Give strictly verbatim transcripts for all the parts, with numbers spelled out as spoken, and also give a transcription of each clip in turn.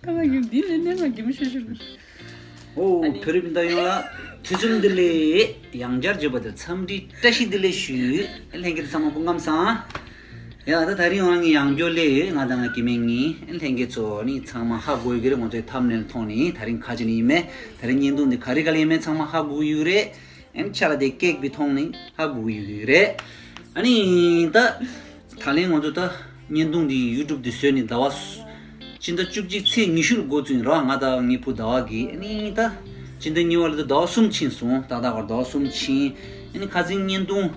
ང་ཡུལ་འདི་ལས་ནས་ང་གི་མི་ཤེས་ཤེས། ཨོ། ཨ་ནི། བོད་རིགས་སྤུན་ཟླ་ཡོངས་ལ་དུས་ཚོད་འདི་ལས་ཡང་བསྐྱར་བརྗོད་པ་དང་འཚམས་འདྲི་བཀྲ་ཤིས་བདེ་ལེགས་ཞུ། ལྷན་རྒྱས་ཚང་མ་སྐུ་ཁམས་བཟང་། ཡ་ད་དེ་རིང་ང་ཡང་བསྐྱར་ལས་ང་དང་ང་སྐྱེ་དམན་གཉིས་ལྷན་རྒྱས་ཚོ་ནི་ཚང་མ་ཧ་གོ་གི་རེད། ང་ཚོའི་ཐམ་ནེལ་མཐོང་ནི་དེ་རིང་ག་ཅི་ནི་ཡིན་མེད། དེ་རིང་བརྙན་ཐུང་འདི་ག་རེ་ག་ལ་ཡིན་མེད་ཚང་མ་ཧ་གོ་གི་ཡོད་རེད། ཨན་ཆ་ལ་དེ་ཀེག་པི་མཐོང་ནི་ཧ་གོ་གི་ཡོད་རེད། ཨ་ནི་ད་ད་ལན་ང་ཚོ་ད་བརྙན་ཐུང་འདི་ཡུ་ཊུབ་འདི་བཟོས་ནི་ཟླ་བ་སུ་སྤྱི་ཟླ་བཅུ་གཅིག་ཚེས་ཉི་ཤུ་ལ་འགོ་བཙུགས་ཡིན་ར། ང་དང་ངའི་བུ་ཟླ་བ་གི་ཨ་ནི་ད་སྤྱི་ཟླ་གཉིས་པ་ལ་ད་ཟླ་བ་གསུམ་ཕྱིན་སོང་། ཏག་ཏག་གར་ཟླ་བ་གསུམ་ཕྱིན། ཨ་ནི་ཁ་སང་བརྙན་ཐུང་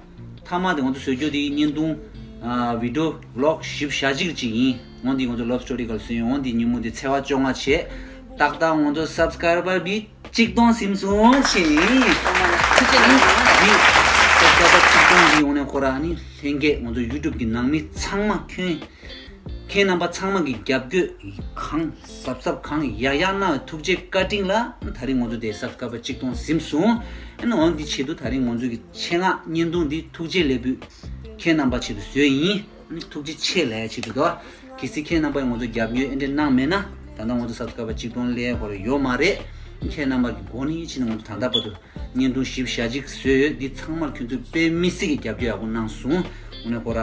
མཐའ་མ་དེ་ང་ཚོ་བཟོས་རྒྱུ་དེ་བརྙན་ཐུང་ཨ་བི་ཌི་ཡོ་བི་ལོག་བཞི་བཅུ་ཞེ་གཅིག་ཅིག་ཡིན། འོ་འདི་ང་ཚོ་ལབ་སི་ཊོ་རི་ག་ལ་བཟོས་ཡིན། འོ་འདི་ཉིན་མོ་འདི་ཚེས་པ་བཅོ་ལྔ་བྱས། ཏག་ཏག་ང་ཚོ་སབ་སི་ཀ་རའི་བར་བི་གཅིག་སྟོང་ཟིན་སོང་ཞེས་ཡིན། ཐུགས་རྗེ་གནང་། ཡིན། ད་ལྟ་གཅིག་སྟོང་གི་ཡོང་ནས་ཁོ་ར་ནི་ལྷན་རྒྱས་ང་ཚོ་ཡུ་ཊུབ་གི་ནང་མི་ཚང་མ་ཁྱོད་ཁྱེད་རྣམ་པ་ཚང་མ་གི་རྒྱབ་སྐྱོར་གང་གཟབ་གཟབ་གང་ཡག་ཡག་གནང་བའི་ཐུགས་རྗེ་བཀའ་དྲིན་ལ་ད་རིང་ང་ཚོ་དེ་སབ་སི་ཀ་རའི་བར་གཅིག་སྟོང་ཟིན་སོང་། ཨ་ནི་འོང་འདི་ཆེད་དུ་ད་རིང་ང་ཚོ་གི་ཆེད་མངགས་བརྙན་ཐུང་འདི་ཐུགས་རྗེ་ལེགས་འབུལ་ཁྱེད་རྣམ་པ་ཆེད་དུ་བཟོས་ཡིན། ཐུགས་རྗེ་ཆེ་ལབ་ཡ་ཆེད་དུ་དོ། གལ་སྲིད་ཁྱེད་རྣམ་པས་ང་ཚོ་རྒྱབ་སྐྱོར་ཨེ་འདྲས་གནང་མེད་ན་ད་ལྟ་ང་ཚོ་སབ་སི་ཀ་རའི་བར་གཅིག་སྟོང་སླེབས་ཡ་ཁོ་ར་ཡོད་མ་རེད། ཁྱེད་རྣམ་པ་གི་སྒོ་ནས་ཕྱིན་ནས་ང་ཚོ་ད་ལྟ་བར་དུ་བརྙན་ཐུང་བཞི་བཅུ་ཞེ་གཅིག་བཟོས་ཡོད། འདི་ཚང་མར་ཁྱོད་ཚོས་དཔེ་མི་སྲིད་ཀྱི་རྒྱབ་སྐྱོར་ཡག་པོ་གནང་སོང་། དངོས་གནས་ཁོ་ར་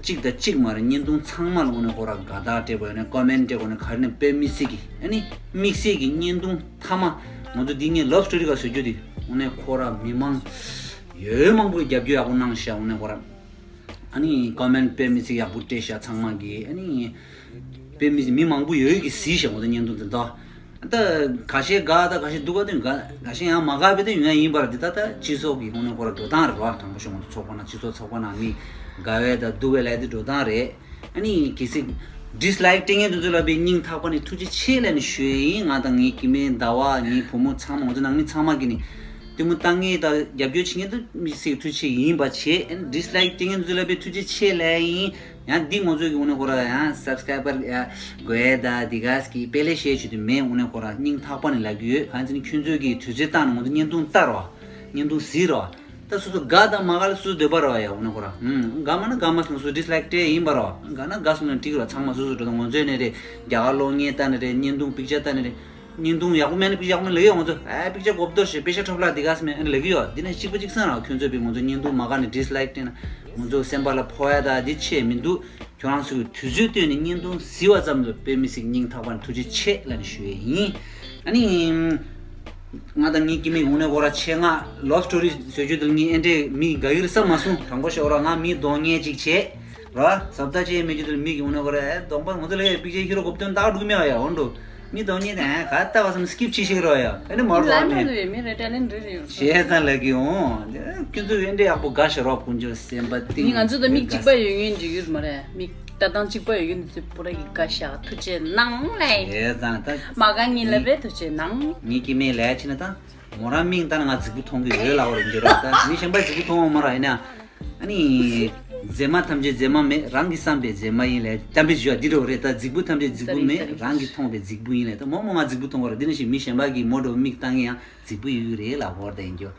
གཅིག་དང་གཅིག་མ་རེད། བརྙན་ཐུང་ཚང་མ་ལ་དངོས་གནས་ཁོ་ར་དགའ་རྟགས་སྤྲད་དགོས་ཡོད་ནས་ཀོ་མེན་ཊི་སྤྲད་དགོས་ནས་ག་རེ་ནས་དཔེ་མི་སྲིད་ཀྱི་ཨ་ནི་དམིགས་བསལ་གྱི་བརྙན་ཐུང་མཐའ་མ་ང་ཚོ་འདི་ངས་ལབ་སི་ཊོ་རི་ག་བཟོ་རྒྱུ་དེ་དངོས་གནས་ཁོ་ར་མི་མང་ཡོད་མང་པོས་རྒྱབ་སྐྱོར་ཡག་པོ་གནང་ཤག་དངོས་གནས་ཁོ་ར། ཨ་ནི་ཀོ་མེན་ཊི་དཔེ་མི་སྲིད་ཡག་པོ་སྤྲད་ཤག་ཚང་མ་གིས། ཨ་ནི་དཔེ་མི་སྲིད་མི་མང་པོ་ཡོད་ཀྱི་གཟིགས་ཤག་འོ་ད་བརྙན་ཐུང་དེ་ད། ད་ཁ་ཤས་དགའ་ད་ཁ་ཤས་སྡུག་ག་དེ་དགའ་ཁ་ཤས་ཡང་མ་དགའ་བའི་དེ་ཡོང་ཡ་ཡིན་པར་འདི་ད་ད་སྤྱི་ཚོགས་ཀྱི་དངོས་གནས་ཁོ་ར་འགྲོ་སྟངས་རེད་བ། དྲང་པོ་ཞུ་ང་ཚོ་ཚོགས་པ་ནང་སྤྱི་ཚོགས་ཚོགས་པ་ནང་མི་དགའ་བའི་ད་སྡུག་བའི་ལས་དེ་འགྲོ་སྟངས་རེད། ཨ་ནི་གལ་སྲིད་ཌིས་ལའེག་སྤྲད་མཁན་དེ་ཚོ་ལ་དཔེ་སྙིང་ཐག་པ་ནས་ཐུགས་རྗེ་ཆེ་ལབ་ནས་ཞུ་ཡ་ཡིན། ང་དང་ངའི་སྐྱེ་དམན་ཟླ་བ་ངའི་བུ་མོ་ཚང་མ་ང་ཚོ་ནང་མི་ཚང་མ་གིས་ནི་ལྟད་མོ་ལྟ་མཁན་དང་རྒྱབ་སྐྱོར་བྱེད་མཁན་དུ་མི་སྲིད་ཐུགས་རྗེ་ཆེ་ཡིན་པ་བྱས། ཨ་ནི་ཌིས་ལའེག་སྤྲད་མཁན་དེ་ཚོ་ལ་དཔེ་ཐུགས་རྗེ་ཆེ་ལབ་ཡ་ཡིན། ཡང་འདི་ང་ཚོ་གི་དངོས་གནས་ཁོ་ར་ཡང་སབ་སི་ཀ་རའི་བར་ཡ་དགོས་ཡ་ད་འདི་ག་ཟིག་གི་དཔེ་ལས་བཤད་ཆུ་དུ་མེད། དངོས་གནས་ཁོ་ར་སྙིང་ཐག་པ་ནས་ལབ་ཀྱི་ཡོད། གང་ཡིན་ཟེར་ན་ཁྱོད་ཚོ་གིས་དུས་ཚོད་བཏང་ནས་ང་ཚོ་བརྙན་ཐུང་ལྟ་རོགས། བརྙན་ཐུང་གཟིགས་རོགས། ད་སོ་སོ་དགའ་དང་མ་དགའ་ལ་སོ་སོ་འདོད་པ་རེད་བ་ཡ། འོ་ན་ཁོ་ར་ཨུམ་དགའ་མ་ན་དགའ་མ་སོང་སོ་སོ་ཌིས་ལའེག་སྤྲད་ཡིན་པ་རེད་བ། དགའ་ན་དགའ་སོང་ན་འགྲིག་རེད། ཚང་མ་སོ་སོ་འགྲོ་དང་ང་ཚོའི་ནས་རེད། རྒྱ་གར་གློག་བརྙན་ལྟ་ནས་རེད། བརྙན་ཐུང་པིག་ཅར་ལྟ་ནས་རེད། བརྙན་ཐུང་ཡག་པོ་མེད་ན་པིག་ཅར་ཡག་པོ་མེད་ལབ་ཡོད། ང་ཚོ་ཨ་པིག་ཅར་གོ་བརྡ་ཤེས་པེ་ཤ་ཁྲབ་ལ་འདི་ག་སེ་མེད་ཨ་ནི་ལབ་ཀྱི་ཡོད། འདི་ནས་གཅིག་པ་གཅིག་སང་ར་ཁྱོད་ཚོས་པའི་ང་ཚོ་བརྙན་ཐུང་མ་དགའ་ནས་ཌིས་ལའེག་སྤྲད་ན་ང་ཚོ་སེམས་པ་ལ་ཕོག་ཡ་ད་འདི་ཆེ་མི་འདུག་ཁྱོད་རང་ཚོས་དུས་ཚོད་བཏོན་ནས་བརྙན་ཐུང་གཟིགས་པ་ཙམ་ལ་དཔེ་མི་སྲིད་སྙིང་ཐག་པ་ནས་ཐུགས་རྗེ་ཆེ་ལབ་ནས་ཞུ་ཡས་ཡིན། ཨ་ནི། ང་དང་ངའི་སྐྱེ་དམན་དངོས་གནས་ཁོ་ར་ཆེད་མངགས་ལབ་སི་ཊོ་རི་བཟོ་རྒྱུ་དེ་ལ་ངས་ཨེ་འདྲས་མི་དགའ་གི་རེད་བསམ་མ་སོང་། དྲང་པོ་ཤོད་ར་ང་མི་གདོང་ངན་ཅིག་བྱས་ར་ཟབ་ལྟ་བྱས་མེད་རྒྱུ་དེ་ལ་མི་གི་དངོས་གནས་ཁོ་ར་ཨེ་གདོང་པ་ང་ཚོ་ལ་ཡ་པིག་ཅར་ཤི་རོ་གོ་བསྟོན་ཏག་འགྲུག་མེད་བ་ཡ། འོ་འགྲོ། མི་གདོང་ངན་དེ་ཨ་ག་ལྟ་བ་བསམ་སི་ཀིབ་བྱེད་ཤེས་ཀྱི་རོ་ཡ། ཨེ་ནི་མར་ལ་རོགས་ནས་མི་རེ་ཏྲ་ལན་རེ་རེ་ཡོད་བྱས་ཙང་ལ་གི་འོང་། ཁྱོད་ཚོ་ཨེ་འདྲས་ཡག་པོ་དགའ་ཤ་རོགས་དཀོན་མཆོག་སེམས་པ་གཏིང་མི་ང་ཚོ་དང་མིག་གཅིག་པ་ཡོད་ངེས་འགྲིག་ཡོད་མ་རེད། མིག་ལྟ་སྟངས་གཅིག་པ་ཡོད་ངེས་འདུག་ཚེ་པུ་ར་གི་དགའ་ཤ་ཐུགས་རྗེ་གནང་ལེ། བྱས་ཙང་ད་མ་དགའ་ངེས་ལ་བས་ཐུགས་རྗེ་གནང་། ངའི་སྐྱེ་དམན་ལས་ཕྱིན་ན་ད་མོ་རང་མིག་ལྟ་ན་ང་རྫིག་པོ་མཐོང་གི་ཡོད་ལ་འོ་རེ་འགྱུར་རོགས་ད་མི་གཞན་པ་རྫིག་པོ་མཐོང་བ་མ་ར་ཡིན་ན། ཨ་ནི། མཛེས་མ་ཐམས་ཅད་མཛེས་མ་མེད་རང་གིས་བསམ་པའི་མཛེས་མ་ཡིན་ལས་གཏམ་དཔེ་ཞུ་བ་འདི་འདྲ་བོ་རེད། ད་རྫིག་པོ་ཐམས་ཅད་རྫིག་པོ་མེད་རང་གིས་མཐོང་བའི་རྫིག་པོ་ཡིན་ལས་ད་མོ་མོ་ང་རྫིག་པོ་མཐོང་བ་ར་འདི་ནང་བཞིན་མི་གཞན་པ་གིས་མོ་འདྲ་བོ་མིག་ལྟ་ངེས་ཡང་རྫིག་པོ་ཡོད་རེད་ལ་འོ་རེ་ད་ཡིན་རྒྱུ།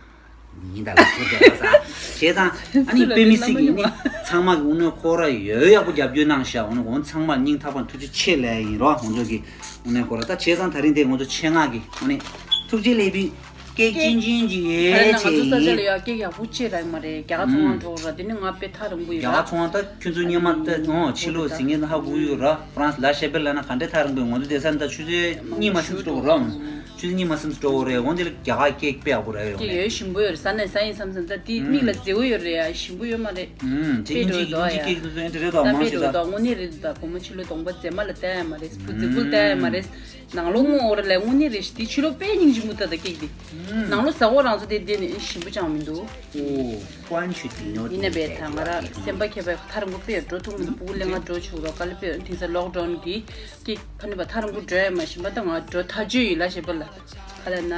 ཡིན་ད་ལ་ཚོ་བསྡད་པ་ས། བྱས་ཙང་ཨ་ནི་དཔེ་མི་སྲིད་ཀྱི་ཡིན་ནི་ཚང་མ་གི་དངོས་གནས་ཁོ་ར་ཡོད་ཡག་པོ་རྒྱབ་སྐྱོར་གནང་ཤག་འོ་ན་འོ་ཚང་མར་སྙིང་ཐག་པ་ཐུགས་རྗེ་ཆེ་ལབ་ཡིན་རོགས་འོ་ཚོ་གི་དངོས་གནས་ཁོ་ར་ད་བྱས་ཙང་ད་རིང་དེ་ང་ཚོ་ཆེད་མངགས་ཀྱི་འོ་ནས་ཐུགས་རྗེ་ལེགས་འབུལ་སྐད་ཅིང་ཅིང་ཅིག་ཡོད་ད་ནི་ང་ཚོ་ས་ཆ་ལ་ཡ་སྐད་ཡག་པོ་ཅིག་རག་མ་རེད། རྒྱ་གར་ཚོང་ཁང་འགྲོ་ར་དེ་ནི་ང་དཔེ་ཐག་རིང་པོ་ཡོད་རྒྱ་གར་ཚོང་ཁང་ད་ཁྱོད་ཚོ་སྙེ་མ་ད་འོ་ཕྱི་ལོགས་ཟིན་ངེས་ད་ཧ་གོ་ཡོད་ར་ཧྥ་རན་སི་ལ་ཤེ་པེལ་ལ་ན་ག་འདྲས་ཐག་རིང་པོ་ཡོད། ང་ཚོ་བསྡད་ས་ནི་ད་ཆུ་ཚོད་གཉིས་མ་ཟིན་འགྲོ་ར། ཆུ་ཚོད་གཉིས་མ་ཟིན་འགྲོ་གི་རེད། འོན་ཏེ་རྒྱ་གར་ཀེག་དཔེ་ཡག་པོ་རེད་ཡོང་ཀེག་ནས། ཡོད་ཞིམ་པོ་ཡོད་རེད། ཟ་ནས་ཟ་ཡིན་བསམ་བསམ་ད་དེ་ཨུམ། མིག་ལ་མཛེས་པོ་ཡོད་རེད་ཡ། ཞིམ་པོ་ཡོད་མ་རེད། ཨུམ། དེ་དཔེ་ཉིན་འགྲོ་གཅིག་འདོ་ཉིན་གཅིག་ཡ། ཀེག་དེ་ཚོ་ཨེ་འདྲ་རེད་དོ། ད་མང་དཔེ་ཞིག་འགྲོ་ད། དོ་དངོས་གནས་རེད་འདུག་ད་བུ་མོ་ཕྱི་ལོ་གདོང་པ་མཛེས་མ་ལ་བལྟ་ཡ་མ་རེད། བུ་རྫིག་པོ་ལ་བལྟ་ཡ་མ་རེད། ནང་ལོགས་དངོས་འོ་ར་ལས་དངོས་གནས་རེད་ཤི་དེ་ཕྱི་ལོགས་དཔེ་སྙིང་རྗེ་མོ་ད་ད་ཀེག་དེ། ཨུམ། ནང་ལོགས་ཟ་འོ་རང་ཚོ་དེ་དེ་ནས་ཞིམ་པོ་ཅང་མི་འདུག་ཨོ། ཀོན་ཆུ་དེ་ཉོ་ཡིན་ན་བས་ད་ང་ར་སེམས་པ་ཁྱད་པར་ཐར་མགོ་དཔེ་འགྲོ་ཐུབ་མི་འདུག་སྤུ་གུ་ལས་ང་འགྲོ་ཆུག་རོགས་ག་ལ་དཔེ་དེང་སང་ལོག་ཌའོན་གི་ཀེག་ཕ་ནི་བ་ཐག་རིང་པོ་འགྲོ་ཡ་མ་ཤེས་པ་ད་ང་འགྲོ་ཐག་ཆོད་ཡིན་ལ་ཤེས་པ་ལ། ཁ་ལ་ན།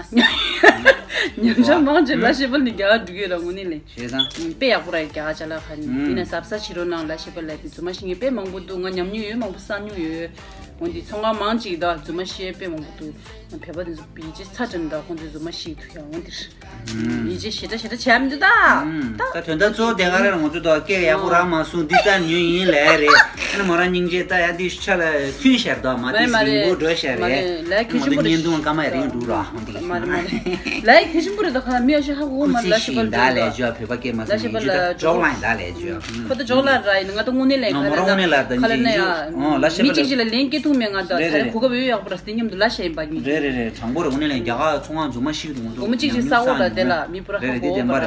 ཉམས་ཆག་མང་ཆེ་ལ་ཤེས་པ་ནི་རྒྱ་གར་འགྲོ་གི་ར་དངོས་གནས་ལས། ཤེས་དང་། དཔེ་ཡག་པོ་ར་རྒྱ་གར་ཅ་ལག་ཁ་ནི་ཡིན་ན་གཟབ་གཟབ་བྱེད་རོགས་གནང་ལ་ཤེས་པ་ལ་རྫུན་མ་ཤེས་ངེས་དཔེ་མང་པོ་འདུག་ང་ཉམས་མྱོང་ཡོད་མང་པོ་བསགས་མྱོང་ཡོད། འོན་ཏེ་ཚོང་ཁང་མང་ཅིག་ད་རྫུན་མ་ཤེས་དཔེ་མང་པོ་འདུག་བོད་པ་དེ་ཚོ་ཡིད་ཆེས་ཚ་དྲན་འདྲ། ཁོང་ཚོའི་རྫུན་མ་ཤེས་ཐུབ་ཡ་འོང་འདིར། ཡིད་ཆེས་ཞེ་དྲག་ཞེ་དྲག་བྱས་མི་འདུག་ད། ད་དོན་དག་གཙོ་བོ་དེ་ག་རེ་རེད། ང་ཚོ་ད་སྐད་ཡག་པོ་རག་མ་སོང་། འདི་རྩ་ཉོས་ཡིན་ལས་རེད། ཨ་ནི་མོ་རང་སྙིང་རྗེ་ད་ཡ་འདི་ཤ་ལ་ཐུན་ཤར་ད་མ། དེ་རིང་པོ་འགྲོ་ཤ་རེད། ལ་ཁྱོད་ཆེན་པོ་རེད། བརྙན་ཐུང་སྐར་མ་ཡ་རིང་འགྲོ་ར་ཧོན་དེ། མ་རེད་མ་རེད། ལ་ཁྱོད་ཆེན་པོ་རེད། ད་ཁ་མི་ཨ་ཤ་ཧ་གོ་མ་ལ་ཤ་པ་ད་ལས་བརྗོད། བོད་པ་སྐད་མ་ལ་ཤ་པ་ལ་ཇོག་ལ་ཡིན་ད་ལས་བརྗོད། ཁོ་ད་ཇོག་ལ་ར་ཡིན། ང་ད་དངོས་གནས་ལས་ཁ་ལ་ན་ཁ་ལ་ན་ཡ་མི་གཅིག་ཅིག་ལ་ལན་སྐྱེ་ཐུབ་མེད། ང་ད་ད་རེ་གོ་སྐབས་ཡོད་ཡག་པོ་ར་སྟེ་མཉམ་དུ་ལ་ཤ་ཡིན་པ་ཉིད། རེད་རེད་རེད། དྲང་པོ་རེད། དངོས་གནས་ལས་རྒྱ་གར་ཚོང་ཁང་རྫུན་མ་ཤིག་འདུག་ང་ཚོ་སྒོར་མོ་གཅིག་ཅིག་ས་འོག་ལ་དེ་ལ་མི་པུ་ར་ཧ་གོ་བ་ར།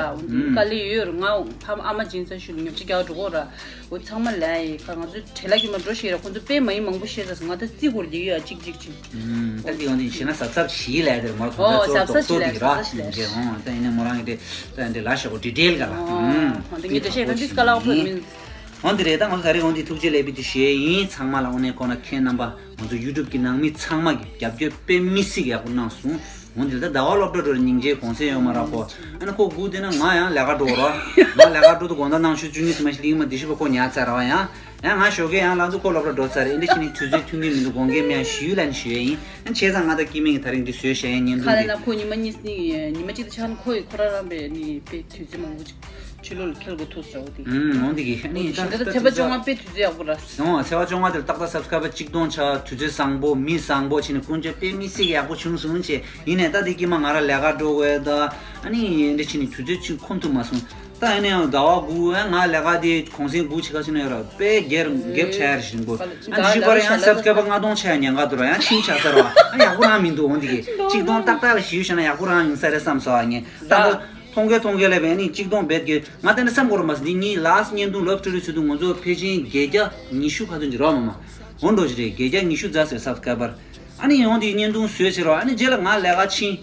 དཀའ་ལས་ཡོད་ར། ང་ཕ་མ་ཨ་མ་སྦྱིན་ཚ་ཤུལ་ཉོ་ཅིག་རྒྱག་འགྲོ་གོ་ར། འོ་ཚང་མ་ལ་ཡི་ཁ་ང་ཚོ་བྲེལ་ལ་ཁྱི་མ་འགྲོ་ཤེས་ར། ཁོང་ཚོ་དཔེ་མ་ཡིན་མང་པོ་བཤད་ས་སོང་། ང་ད་རྩིས་སྐོར་རྒྱག་ཡོད་ཨ་གཅིག་གཅིག་ཅིག་ད་དེ་ཡང་དེ་བྱས་ན་གཟབ་གཟབ་བྱིས་ལས་དེར་མར་གོ་ད་ཨོ་གཟབ་གཟབ་བྱིས་ལས་གཟབ་གཟབ་བྱིས་ལས། ཨོ་ད་ཡིན་ནའི་མོ་རང་གི་དེ་ད་དེ་ལ་ཤ་གོ་ཌི་ཊེལ་ག་ལ། ཨོ་ད་ངས་དེ་བཤད་ད་འདི་སྐ་ལག་ཕོད་མིན། འོན་ཏེ་རེད། ད་ང་ཚོ་ད་རེས་འོན་ཏེ་ཐུགས་རྗེ་ལེགས་པའི་དུ་ཞེས་ཡིན། ཚང་མ་ལ་འོ་ནས་གོ་ན་ཁྱེད་རྣམ་པ་ང་ཚོ་ཡུ་ཊུབ་ཀྱི་ནང་མི་ཚང་མ་གི་རྒྱབ་སྐྱོར་དཔེ་མི་སྲིད་ཡག་པོ་གནང་སོང་། འོན་ཏེ་ད་ཟླ་བ་སློབ་གྲྭ་འགྲོ་རེ་སྙིང་རྗེ་གུང་སེང་ཡོད་མ་རག་གོ། ཨ་ནི་ཁོ་སྒུག་བསྡད་ན་ང་ཡང་ལས་ཀ་འགྲོ་རོགས། ང་ལས་ཀ་འགྲོ་དུ་དགོང་དག་ནང་ཆུ་བཅུ་གཉིས་ཙམ་ཞིག་ལིང་མ་འདི་ཤི་བ་ཁོ་ཉལ་ཚར་ར་བ་ཡང་། ཡང་ང་ཞོགས་ཀས་ཡང་ལང་ཚོ་ཁོ་སློབ་གྲྭ་འགྲོ་ཚར་རེད། འདི་ཕྱི་ནས་དུས་ཚོད་མཐུན་གྱི་མི་འདུག་དགོངས་འགལ་མེད་ཡང་ཞུས་ལ་ནི་ཞུས་ཡིན། ཨ་ནི་བྱས་ཙང་ང་ད་སྐྱེ་དམན་གྱི་ད་རིང་འདི་བཟོས་བཞག་ཡང་བརྙན་ཁ་ཐུང་ལས་འདི། ན་ཁོ་ཉི་མ་གཉིས་ཉི་མ་གཅིག་དང་ཆགས་ན་ཁོ་ཡི་ཁོ་རང་རང་པའི་ནི་དཔེ་དུས་ཚོད་མང་པོ་ཅིག་ཕྱི་ལོགས་ལ་ཁྱེར་དགོས་ཐུག་ཟེར་བ་དེ། ཨུམ། འོང་འདི་གི་ཨ་ནི་ད་ད་ད་ཚེས་པ་བཅོ་ལྔ་དཔེ་དུས་ཚོད་ཡག་པོ་ར། འོང་ཚེས་པ་བཅོ་ལྔ་དེར་ཏག་ཏག་སབ་སི་ཀ་རབ་གཅིག་སྟོང་ཆགས། དུས་ཚོད་བཟང་པོ་མི་བཟང་པོ་བྱས་ནས་ཀུན་སྤྱོད་དཔེ་མི་སྲིད་ཡག་པོ་བྱུང་སོང་བྱས། ཡིན་ནས་ད་འདི་སྐྱེས་མ་ང་རང་ལས་ཀ་འགྲོ་དགོས་ད། ཨ་ནི་འདི་བྱས་ནས་དུས་ཚོད་ཅིག་ཁོམ་ཐུབ་མ་སོང་། ད་ཡིན་ནའང་ཟླ་བ་དགུ་ཨ་ང་ལས་ཀ་དེ་གུང་སེང་དགུ་བྱེད་ཁ་ཕྱིན་ན་ཡོད་ར་དཔེ་སྒེར་སྒེར་ཆ་ཡར་བཞིན་པོ། ཨ་ནི་བཞི་པར་ཡང་སབ་སི་ཀ་རབ་ལྔ་སྟོང་ཆ་ཡར་ཉེན་ཁ་འདུག་ར། ཡང་ཕྱིན་ཆགས་ས་ར་བ། ཨ་ཡག་པོ་རང་མི་འདུག་འོང་འདི་གི་གཅིག་སྟོང་ཏག་ཏག་ལ་ཞུས་བཞག་ན་ཡག་པོ་རང་ཡིན་ས་རེད་བསམ་སོང་། ཨ་ངས་ད་ད་མཐོང་གེ་མཐོང་གེ་ལས་བས་ནི་གཅིག་སྟོང་བེད་ཀྱི་ང་ད་ནི་བསམ་གོ་ར་མ་སོང་། འདི་ངའི་ལཱ་སི་བརྙན་ཐུང་ལབ་སྟོ་རི་ཚོད་དུ་ང་ཚོ་ཕལ་ཆེར་བརྒྱད་བརྒྱ་ཉི་ཤུ་ཁ་ཐུག་ཅིག་རོགས་མ་མ་འོང་འགྲོ་ཅི་རེད། བརྒྱད་བརྒྱ་ཉི་ཤུ་རྩ་ཟེར་སབ་སི་ཀ་རབ་ཨ་ནི་ཡོང་དེ་བརྙན་ཐུང་བཟོས་བྱེད་རོགས། ཨ་ནི་རྗེས་ལ་ང་ལས་ཀ་ཕྱིན།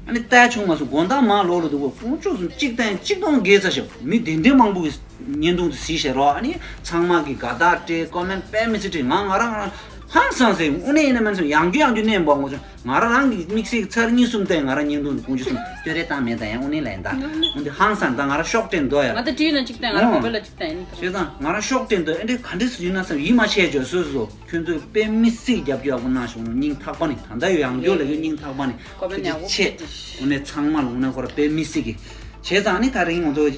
ཨ་ནི་ལྟ་བྱུང་མ་སོང་། དགོང་དག་མ་ལོག་ལ་འདུག་གོ། དཀོན་མཆོག་གསུམ་གཅིག་བསྟན་གཅིག་སྟོང་བརྒལ་ཚར་ཤག་མི་དེ་འདྲའི་མང་པོ་གི་བརྙན་ཐུང་དེ་གཟིགས་བྱེད་རོགས། ཨ་ནི་ཚང་མ་གི་དགའ་རྟགས་སྤྲད། ཀོ་མེན་ཊི་དཔེ་མི་སྲིད་བྲིས། ང་ང་རང་ང་རང་ཧང་སང་ཟེར། དངོས་གནས་ཡིན་ན་མིན་ཟེར། ཡང་རྒྱུ་ཡང་རྒྱུ་གནས་འབོག་ངོ་ཆུང་ང་རང་རང་གི་དམིགས་བསལ་གྱི་ཚར་གཉིས་གསུམ་བསྟན། ང་རང་བརྙན་ཐུང་དེ་དཀོན་མཆོག་གསུམ་བསྟོད་རེ་བཏང་མེད་ད། ཡང་དངོས་གནས་ལ་ཡིན་ད། འོན་ཏེ་ཧང་སང་ད་ང་རང་ཤོག་དྲན་འདུག་ཡ། ང་ད་ཊི་ཝི་ན་གཅིག་བསྟན། ང་རང་གོ་པེ་ལ་གཅིག་བསྟན་ཡིན། བྱས་ཙང་ང་རང་ཤོག་དྲན་འདུག་ཨེ་འདྲའི་ག་འདྲས་སུ་ཡིན་ན་བསམ་ཡིད་མ་ཆེས་བྱོས་སོ་སོ། ཁྱོད་ཚོས་དཔེ་མི་སྲིད་རྒྱབ་སྐྱོར་ཡག་པོ་གནང་བྱུང་། སྙིང་ཐག་པ་ནས། ད་ལྟ་ཡང་རྒྱུ་ལ་ཡོད་སྙིང་ཐག་པ་ནས་ཐུགས་རྗེ་ཆེ། དངོས་གནས་ཚང་མ་ལ་དངོས་གནས་ཁོ་ར་དཔེ་མི་སྲིད་གི། བྱས་ཙང་ནི་ད་རིང་ང་ཚོ་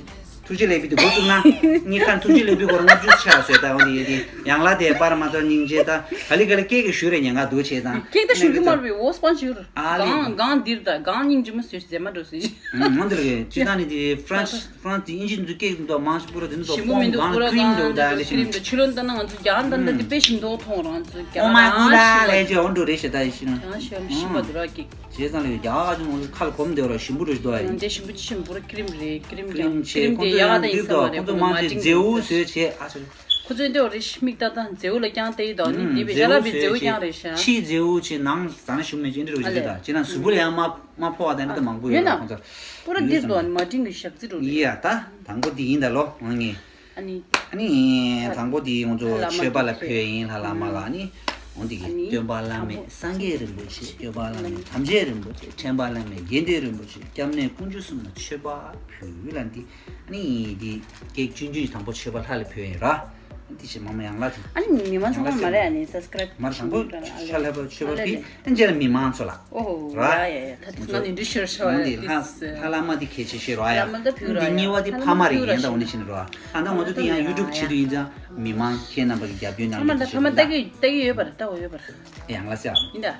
ཐུགས་རྗེ་ལེགས་པའི་དུ་འགོ་བཙུགས་ན་ངས་ཁ་ཐུགས་རྗེ་ལེགས་པའི་སྐོར་ལྔ་བཅུ་ཆགས་ཟེར། ད་འོ་དེ་ཡོད་དེ་ཡང་ལ་དེ་པར་མ་ཚོར་སྙིང་རྗེ། ད་ག་ལི་ག་ལི་སྐད་ཀྱི་ཞུ་རེ་ཉན་ག་འདུག་བྱས་ཙང་སྐད་ད་ཞུ་གི་མ་རེད་པས། འོ་སྤང་ཞུ་ར། ཨ་ལེ། གང་གང་འདིར་ད་གང་སྙིང་རྗེ་མོ་ཟེར་ཟེར་མ་འགྲོ་ཟེར། ང་འདིར་གི་སྤྱི་བཏང་ནི་དེ་ཧྥ་རན་སི། ཧྥ་རན་སི་དེ་དབྱིན་ཇི་འདི་སྐད་འདུག་མང་ཆེ་པོ་ར་དེ་འདུག་ཞིམ་པོ་མི་འདུག་ཁོ་ར་ཁྲིམ་འདུག་ད་ལེ་ཞིམ་འདུག་ཕྱི་ལོ་འདི་ན་ང་ཚོ་རྒྱ་འདི་འདི་དཔེ་ཞིམ་མདོག་མཐོང་རང་ཚོ་རྒྱ། ཨོ་མའི་གུ་ལ་ལས་ཅེ་འོ་འགྲོ་རེ་ཞེ་ད་ཡི་ཤི་ན། ཡང་ཞེ་ཞིམ་པ་འདུག་ར་ཀིག་བྱས་ཙང་ལས་རྒྱ་ག་ཅུང་ཁ་ལ་གོམ་དེ་ར་ཞིམ་པོ་རེ་ཞིག་འདུག་ཡ། འདི་ཞིམ་པོ་ཅི་ཞིམ་པོ་ར་ཁྲིམ་རེད། ཁྲིམ་ཁྲིམ་ཆེ་ཁྲིམ་ཁོ་དེ་ཚོ་ཡག་ཡང་ད་ཡིན་འདི་ས་མ་དང་རེད། ཁོ་ཚོ་མང་ཆེ་མཛེའུ་བཟོས་བྱས་ཨ་ཆ། ཁོ་ཚོ་འདི་འོ་རེ་མིག་ཏག་ཏག་མཛེའུ་ལ་རྐྱང་ལྟ་ཡི་དང་ནི་འདི་བེ་ཞ་ལ་བི་མཛེའུ་རྐྱང་རེད་ཤ། ཕྱི་མཛེའུ་ཆེ་ནང་ཟ་ན་ཞིམ་མེད་ཅེ་འདྲ་རེ་ཞིག་རེད། ད་ཅེ་ན་གཟུགས་པོ་ལ་ཡང་མ། མ་ཕོ་བ་དང་འདི་མང་པོ་ཡོད་ཡོད་ན་ན། ཁོང་ཚོ་པུ་ར་འདིར་དུ་མ་ཏིང་གི་ཞག་རྩི་རུ་རེད། ཡ་ད་དང་པོ་འདི་ཡིན་ད་ལོ་ང་ངས། ཨ་ནི། ཨ་ནི་དང་པོ་འདི་ང་ཚོ་ལྷ་ལྷ་མཆོད་པ་ལ་ཕུལ་ཡིན། ལྷ་བླ་མ་ལ། ཨ་ནི་འོ་འདི་གི་ཨ་ནི་སྟོན་པ་བླ་མེད་སངས་རྒྱས་རིན་པོ་ཆེ། སྟོན་པ་བླ་མེད་དམ་ཅན་རིན་པོ་ཆེ། ཁྲེན་པ་བླ་མེད་དགེ་འདུན་རིན་པོ་ཆེ། སྐྱབས་གནས་དཀོན་མཆོག་གསུམ་ལ་མཆོད་པ་ཕུལ་ལ་འདི། ཨ་ནི་འདི་ཀེག་ཆུང་ཆུང་ཞིག་དང་པོ་མཆོད་པ་ལྷ་ལ་ཕུལ་ཡིན་ར། འདི་ཞིག་མ་མ་ཡང་ལ་དེ། ཨ་ནི་མི་མང་ཚང་མ་མ་རེད། ཨ་ནི་སབ་སི་ཀ་རབ་མར་དང་པོ་ཤ་ལྷ་པ་མཆོད་པ་ཕུལ། ཨ་ནི་རྗེས་ལ་མི་མང་ཚོ་ལ། ཨོ་ཧོ། ར། ཡ་ཡ་ཡ། ད་དེ་ང་ནི་འདྲི་ཤོར་ཤོར་འདི་ལྷ་ལྷ་བླ་མ་འདི་གལ་ཆེ་ཤོས་ར་ཡ། ལྷ་མ་ད་ཕུལ་ར་འདི་ཡ། གཉིས་པ་འདི་ལྷ་ཕ་མ་མ་རེད། ཕུལ་ར་ཡིན་ད་འོ་ནི་ཕྱིན་རོ། ད་ད་ང་ཚོ་འདི་ཡང་ཡུ་ཊུབ་བྱེད་དུ་ཡིན་ཙང་མི་མང་ཁྱེད་རྣམ་པ་གི་རྒྱབ་སྐྱོར་གནང་ཕ་མ་རྒྱུ་ད་ཕ་མ་ད་གི་ད་གི་ཡོད་པ་རེད། ད་འོ་ཡོད་པ་རེད། ཡང་ལ་སེ་ཨ། ཡིན་ད།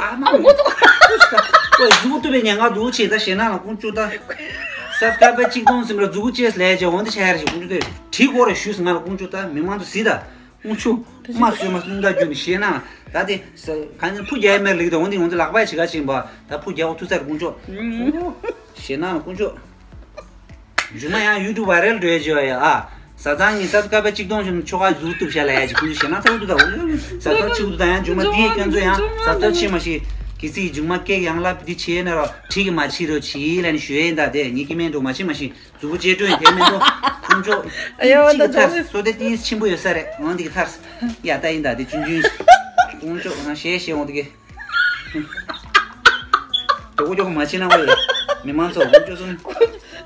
ཨ་མ་མགོ་ཏོ། ཨོ་གཟུགས་པོ་བཏུབ་པའི་ཉེན་ཁ་འདུག་ཆེ་ད་ཞེ་ན་ལ་ཀུན་སྤྱོད་ད། སབ་སི་ཀ་རབ་གཅིག་སྟོང་ཟིན་པ་གཟུགས་པོ་ཅེས་ལས་ཀྱི་འོ་འདི་ཆ་ཡར་ཞིག་ཀུན་སྤྱོད་དེ་བྲིས་སྐོར་རེ་ཞུས་སོང་ང་ལ་ཀུན་སྤྱོད་ད་མི་མང་ཚོ་གཟིགས་ད། ཀུན་སྤྱོད་མ་བཟོས་མ་སུན་ད་རྒྱུ་ནི་ཞེ་ན་ད་དེ་གང་ཕུ་རྒྱལ་མེར་ལིག་ད་འོ་འདི་འོ་འདི་ལག་པ་ཡ་བྱེད་ག་ཕྱིན་པ་ད་ཕུ་རྒྱལ་བོ་ཐུ་ཚར་ཀུན་སྤྱོད། ཞེ་ན་ལ་ཀུན་སྤྱོད། མཇུག་མ་ཡང་ཡུ་ཊུབ་བྷའི་རལ་འགྲོ་ཡ་བྱེད་ཡ་ཨ། བཟའ་ཚང་གཉིས་ས་ཀ་པའི་གཅིག་སྟོང་བྱུང་ཆོ་ག་གཟུགས་གཏུབ་བྱ་ལ་ཡ་ཅིག་ཁུ་ཞེ་ན་ཚ་བོ་འདུག་ད་འོ། བཟའ་ཚང་གཅིག་འདུག་ད་ཡང་མཇུག་མ་དེའི་ཁྱོད་ཚོ་ཡང་བཟའ་ཚང་ཕྱི་མ་ཤི་གི་སི་མཇུག་མ་སྐད་ཡང་ལབ་འདི་བྱེད་ན་རོ་ཁྲིག་གི་མ་ཕྱི་རོ་ཕྱི་ལ་ནི་ཞུ་ཡ་ཡིན་ད་དེ་ཉིད་ཀྱི་མེད་འགྲོ་མ་ཕྱི་མ་ཤི་གཟུགས་པོ་ཅེ་སྤྲོད་ཡིན་དེ་མེད་འགྲོ་ཁུང་ཆོ། ཨ་ཡོ་ད་གཅིག་གི་ཐར་སོ་དེ་ཏིས་ཆེན་པོ་ཡོད་ས་རེད་འོང་འདི་གི་ཐར་ཡ་ད་ཡིན་ད་དེ་ཆུང་ཆུང་ཁུང་ཆོ་ང་ཞེ་ཞེ་འོང་འདི་གི། མགྱོགས་པོ་མགྱོགས་པོ་མ་བྱེད་ན་ཝེ། མི་མང་ཚོ་ཀུན་སྤྱོད་གསུམ།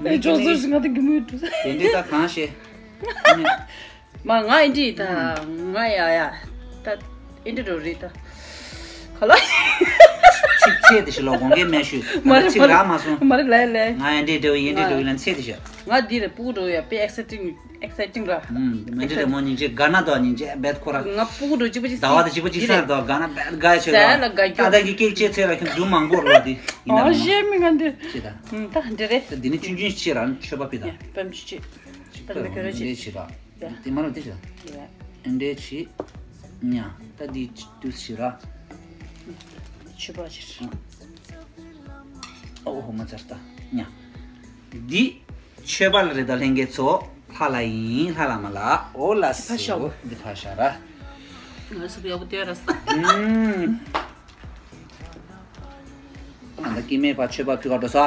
ཨེ་ཅོག་ཙེ་ཞིག་ང་དང་གི་མུས་འགྲོ་ས། དེ་འདྲའི་ད་གང་ཤེས། མ་ང་ཨེ་འདྲི་ད་ང་ཡ་ཡ་ད་ཨེ་འདྲི་རོ་རེད་ད། ཨ་ལ། ཚིག་ཚད་དེ་ཞིག་ལོ་དགོངས་འགལ་མེད་ཞུ། མ་རེད་ཚིག་མ་རག་མ་སོང་། རེད་མ་རེད་ལས་ལས། ང་ཡན་འདྲེ་འདྲ་བོ་ཡན་འདྲེ་འདྲ་བོ་ལ་ཚད་དེ་ཞིག་ང་འདི་རེད་སྤུ་གུ་འགྲོ་ཡ་དཔེ་ཨེག་སའི་ཊིང་ཨེག་སའི་ཊིང་ར། ཨུམ་མི་འདྲ་རེད་མོ་སྙིང་རྗེ་དགའ་ན་དོ་སྙིང་རྗེ་རྦད་ཁོ་ར། ང་སྤུ་གུ་འགྲོ་གཅིག་པ་གཅིག་ཟླ་བ་དང་གཅིག་པ་གཅིག་འདི་སར་རེད། དོ་དགའ་ན་རྦད་དགའ་ཆེ་ཟས་ལ་དགའ་རྒྱུ། ད་ལྟ་གི་ཀེག་ཆེ་ཚེ་ལ་ཁྱོད་འདུ་མང་པོར་ལོ་དེ་ཡིན་ཨོ་ན་མོ། ཤེས་མི་ང་འདི། ཅི་ད། ཨུམ་ད་འདི་རེད། ད་འདི་ནི་ཆུང་ཆུང་ཤི་ར་མཆོད་པ་པི་ད། ཡ་པམ་ཆུ་ཆུ། ད་འདི་ག་རེ་ཆི། ཤི་ར། ཡ། དེ་མ་རུ་དེ་ཆི། ཡ། ཨེ་འདྲས་ཆི། ཉ། ད་འདི་དུས་ཤི་ར། མཆོད་པ་ཆི། ཨོ་ཧོ་མ་ཚར་ད། ཉ། འདི་མཆོད་པ་ལ་རེད་ད་ལྷན་རྒྱས་ཚོ། ལྷ་ལ་ཡིན་ལྷ་ལ་མ་ལ་ཨོ་ལ་ཕ་ཤ། སུ་འདི་ཕ་ཤ་ར། ང་སུ་ཡག་པོ་དེ་ར་ས། ཨུམ། ང་ད་སྐྱེ་མེད་པ་མཆོད་པ་ཕུལ་ག་འགྲོ་ས།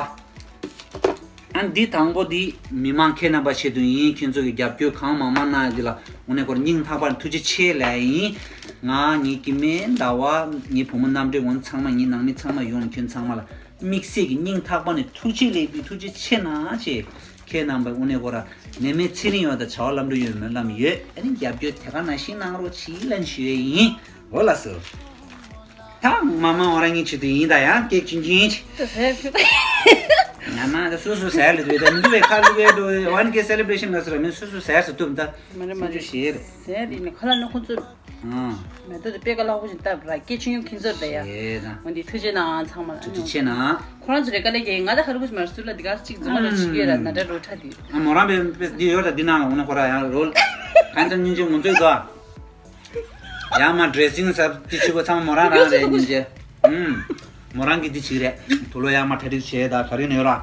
ཨ་འདི་དང་པོ་འདི་མི་མང་ཁྱེད་རྣམ་པ་ཆེད་དུ་ཡིན། ཁྱེད་ཚོ་གི་རྒྱབ་སྐྱོར་གང་མང་མང་གནང་ཡོད་འདི་ལ་དངོས་གནས་ཁོ་ར་སྙིང་ཐག་པ་ནས་ཐུགས་རྗེ་ཆེ་ལབ་ཡིན། ང་ངའི་སྐྱེ་དམན་ཟླ་བ་ངའི་བུ་མོ་རྣམ་འདྲེན་ངོ་ཚང་མ་ངའི་ནང་མི་ཚང་མ་ཡོང་ཁྱོད་ཚང་མ་ལ་དམིགས་བསལ་གྱི་སྙིང་ཐག་པ་ནས་ཐུགས་རྗེ་ལེགས་འབུལ་ཐུགས་རྗེ་ཆེ་གནང་ཆེ། ཁྱེད་རྣམ་པ་དངོས་གནས་ཁོ་ར་ནད་མེད་ཚེ་རིང་ཡོང་དང་བྱ་བ་ལམ་འགྲོ་ཡོང་སྨོན་ལམ་ཡོད། ཨ་ནི་རྒྱབ་སྐྱོར་དེ་ག་ནང་བཞིན་གནང་རོགས་གྱིས་ལན་ཞུ་ཡས་ཡིན། འོ་ལགས་སོ། ད་མ་མ་འོ་རང་ཉིད་ཆེད་དུ་ཡིན་ད་ཡང་སྐད་ཅིན་ཅིན་ཅི། ད་ཟེར་ཁྱོད། ང་མ་ད་སོ་སོ་ཟེར་ལ་དུས་ད་མི་འདུག་པའི་ཁ་ལུག་པའི་འགྲོ་ཝན་ཀེ་སེ་ལེ་བྷ་རེ་ཤན་ལ་སོ་ར་མི་སོ་སོ་ཟེར་སོ་ཐུབ་ད། མ་རེད་མ་སུན་ཆུ་རེད་ཞེ་རེད། ཟེར་རེད་ནི་ཁ་ལ་ནི་ཁོ་ཚོ། ཨང་། མེ་ཏོག་དེ་དཔེ་ཀ་ལག་པོ་ཞིག་བཏབ་ར་སྐད་ཆུང་ཡོང་ཁྱིམ་ཚོར་ད་ཡ། ཨེ་ད། འོ་འདི་ཐུགས་རྗེ་གནང་ཚང་མ་ལ་ཐུགས་རྗེ་ཆེ་གནང་། ཁོ་རང་ཚོ་རེ་ཀ་ལེ་གེ་ང་ད་ཧ་རུ་ཀུ་ཤི་མར་སུ་ལ་འདི་ག་གཅིག་རྫུན་མ་ལ་ཞིག་ཡོད་ར་ན་ད་རོ་ཁྲ་དེ། ཨ་མོ་རང་པེ་པེ་འདི་ཡོད་ད་འདི་ནང་ལ་འོ་ན་ཁོ་ར་ཡང་རོལ། གང་ཚང་སྙིང་རྗེ་ངོ་ཚོད་དོ། ཡང་མ་ཌེ་རེ་སིང་ཟབ་ཏི་ཆུ་བོ་ཚང་མོ་རང་རང་རེད་སྙིང་རྗེ། ཨུམ། མོ་རང་གི་འདི་ཅིག་རེད། དུ་ལོ་ཡང་མ་གྲ་སྒྲིག་བྱས་ད་ག་རེ་ནས་ཡོད་ར།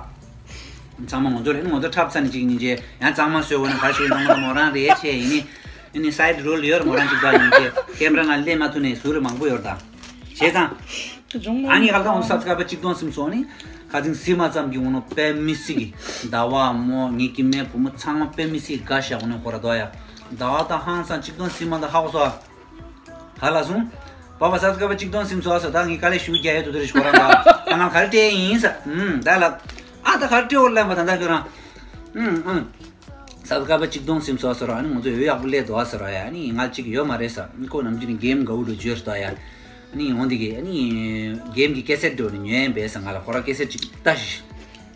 ཚང་མ་ངོ་ཚོ་རེད་ངོ་ཚོ་འཁྲབ་ཚ་ནི་ཅིག་སྙིང་རྗེ། ཡང་གཙང་མ་བཟོས་འོ་ན་ག་ཞུ་ཡོད་ན་མོ་རང་རེད་ཆེ་ཡིན་ནི། ཨ་ནི་སའི་ཌི་རོལ་ཡོད་ར་མོ་རང་ཅིག་ད་སྙིང་རྗེ། ཀེམ་ར་ནང་སླེབས་མ་ཐུབ་ནས་ཟུར་རེ་མང་པོ་ཡོད་ར་ད། བྱས་ཙང་། ཨ་ནི་ཧ་ལ་ཧོན་སབ་སི་ཀ་རའི་བར་གཅིག་སྟོང་ཟིན་སོང་ནི། ཁ་ཚིག་སི་མ་ཙམ་གྱི་འོ་ནོ་དཔེ་མི་སྲིད་ཀྱི། ཟླ་བ་མོ་ངའི་སྐྱེ་དམན་བུ་མོ་ཚང་མ་དཔེ་མི་སྲིད་དགའ་ཤག་འོ་ནོ་ཁོ་ར་དོ་ཡ། ཟླ་བ་དང་ཧང་སང་གཅིག་སྟོང་ཟིན་མ་ད་ཧ་གོ་སོ། ག་ལ་སོང་། པ་པ་སབ་སི་ཀ་རའི་བར་གཅིག་སྟོང་ཟིན་སོ་སོ་ད་ངའི་དཀའ་ལས་ཞུ་རྒྱ་ཡོད་དུ་དུ་རེ་ཤོ་ར་ད། ད་ང་ག་རེ་སྤྲད་ཡིན་ས། ཨུམ་ད་ལ། ཨ་ད་ག་རེ་སྤྲད་འོ་ལེན་པ་ད་ད་ཁྱོད་རང་། ཨུམ་ཨུམ། ས་ཀ་པ་གཅིག་སྟོང་སིམ་སོ་སོ་ར་ཨ་ནི་ང་ཚོ་ཡོད་ཡག་པོ་ལས་དོ་ཨ་ཟེར་ར་ཡ་ཨ་ནི་ང་གཅིག་ཡོད་མ་རེད་ས་ཨ་ནི་ཁོ་ནམ་རྒྱུན་ནི་གེམ་དགའ་བོ་འགྲོ་བརྗོད་ར་དོ་ཡ། ཨ་ནི་འོང་དེ་གི་ཨ་ནི་གེམ་གི་ཀེ་སེ་ཊི་འགྲོ་ནི་ཉོས་ཡིན་པས་ས་ང་ལ་ཁོ་ར་ཀེ་སེ་ཊི་ཅིག་ལྟ་ཞིག་